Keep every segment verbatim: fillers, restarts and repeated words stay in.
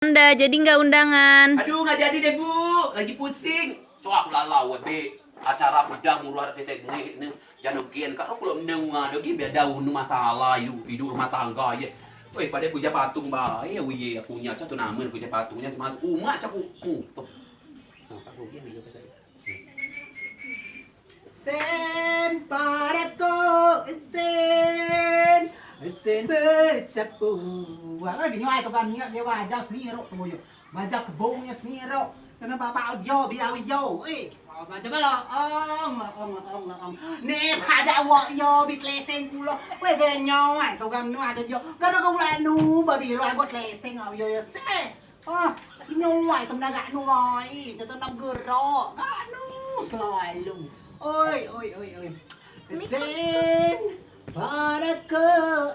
Anda jadi nggak undangan? Aduh, nggak jadi deh, Bu. Lagi pusing. Coa ku lalau, dek. Acara udah muruah ketek gue ne. Jano gen kak, rok lo neng ado gi beda unu masalah idup, idup rumah tangga ye. Woi, pade ku jijai patung bae, woi, aku nya cak tu namen ku jijai patung nya, mas umak cak ku. Hmm, tuh. Nah, tak rugi ni, kata. Sen padat ko, sen, sen becapu. Wah, lagi nyo ai tu kan nyo dio bajau seniro tu yo. Bajau kebong nyo seniro. Kena babak dio bi awei yo. Eh, bajau ba laong, laong, laong, laong. Ne padat awak yo bi keleseng kulo. Weh, genyo ai tu kan nyo ado dio. Garo ke ulak nu, babi lo ai buat keleseng awei yo, yo. Se. Oh, nyuai tu menagak nuai, jatuh nak gerak. Gak nu selalu. Oi, oi, oi, oi. Esen, padat ko,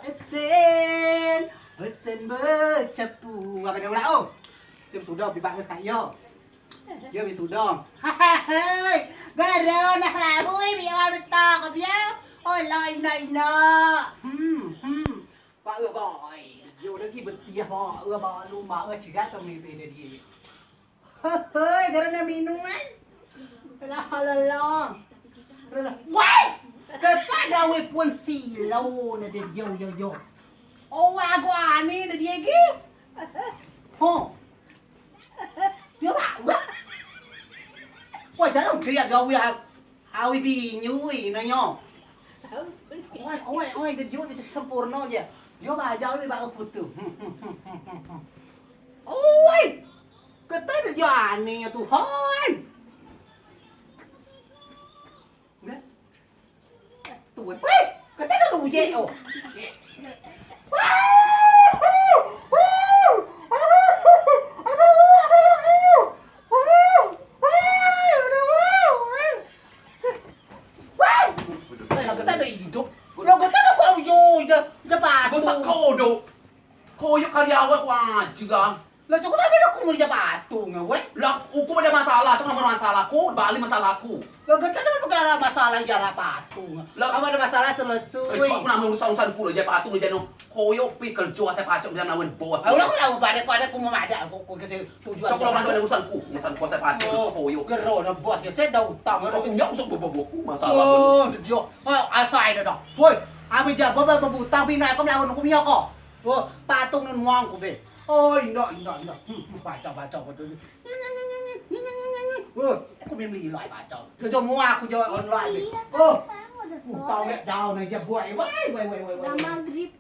esen, esen becapu. Apa dah ulah, oh? Dia sudah, bi bagus kak yo. Dia bi sudah. Hei, garo nah labu, bi awak betak, kau biar. Oh, lah, indah, indah. Hmm, hmm. Ba e ba ai. Yo lagi betiah ba e ba lu ma e ciga tu mimpi de die. Hehei, karena minum ai. Lah, lah, lah. Lah, lah. Wai! Kata gawe pun silo ne de yo, yo, yo. Oh, aku ani de die gi. Ho. Yo ba e. Wai, jangan dia gawe a-, awi binyu i nanyo. Oi, oi, oi, de dio dio sempurno dio. Dio bajau ni ba aku tu. Oi. Kata de dio ane tu, hoi. Nggak. Tuan. Weh, kata de lu ye, oh. Weh, lah kata de idup. Lah kata de kau yo, ja, ja patung. Betak kau do. Kau yo karyawan ku aja, ah. Lah, cok, kenapa dak ku meli ja patung, weh? Lah, uku ade masalah, cok, nambah masalah ku, balik masalah ku. Lah, kata de perkara masalah ja patung. Lah, kamu ade masalah selesai. Eh, cok, aku nambah urusan-urusan ku, lah, ja patung, lah, ja no. Koyo pi kerjo asai pacok bilang lawan bos. Alah, alah, pade, pade ku memadak, ku, ku kesi tujuan. Cok, lo masuk urusan ku, urusan ku asai pacok, oh, koyo. Gero, na bos, ya, saya dah utang, oh, ya, usuk bobo ku, masalah. Oh, dia. Oh, asai dah, dah. Woi, ami jago, ba, ba, butang, bina, aku melawan, aku miok, kok. Oh, patung nun muang, ku, be. Oh, indak, indak, indak. Hmm, hmm, pacok, pacok, pacok. Oh, aku memang lilai, pacok. Dia jauh muak, aku jauh online, be. Oh, utang, be, down aja, boy. Woi, woi, woi, woi, woi. Dah maghrib.